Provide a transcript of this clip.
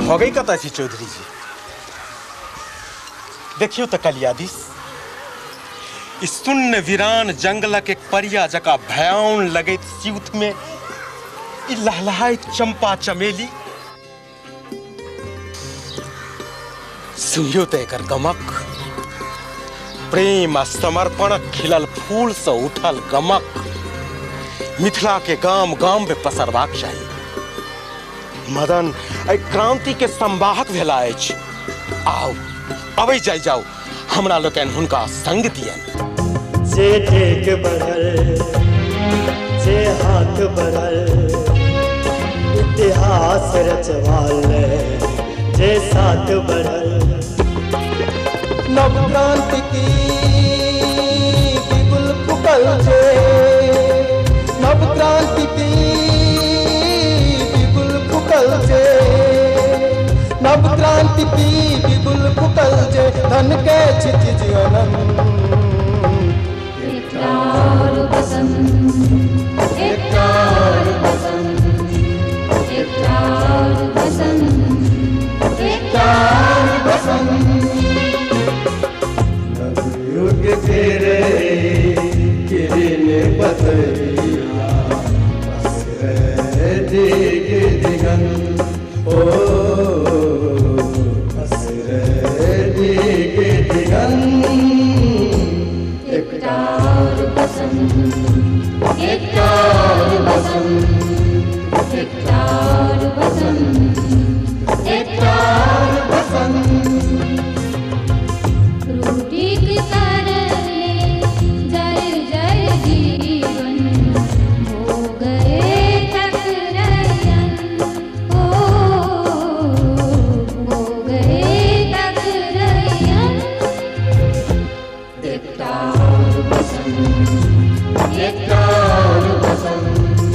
भगै कतऽ छी चौधरी जी? देखियौ तऽ कलिया दिस, ई शून्य वीरान जंगलक एक परिया जकाँ भयाउन लगैत सिउथ में ई लहलहाइत चंपा चमेली। सुनियौ तऽ एकर गमक, प्रेम आ समर्पणक खिलल फूल से उठल गमक मिथिला के गाम गाम में पसरबाक चाही। मदन एहि क्रांति के संवाहक भेला अछि। आउ अबै जाय जाउ, हमरा लोकनि हुनका संग दियनि। जे डेग बढ़ल, जे हाथ बढ़ल, इतिहास रचवाले, जे साथ बढ़ल। नव क्रांति की बिगुल फुकल जे, नव क्रांति की बिगुल फुकल जे, नव क्रांति की बिगुल फुकल जे, धन के क्षितिज अनंत। एकटा और बसंत, एकटा और बसंत, एकटा और बसंत, एकटा और बसंत। नवयुग के रे किरण बदरिया, पसरे दिग दिगंत, ओ पसरे दिग दिगंत। एकटा और बसंत, एकटा और बसंत, एकटा और बसंत, एकटा और बसंत। रोटीक तरले जर जर जीवन हो गए तकरयन, ओ हो गए तकरयन। एकटा और बसंत, एकटा और बसंत,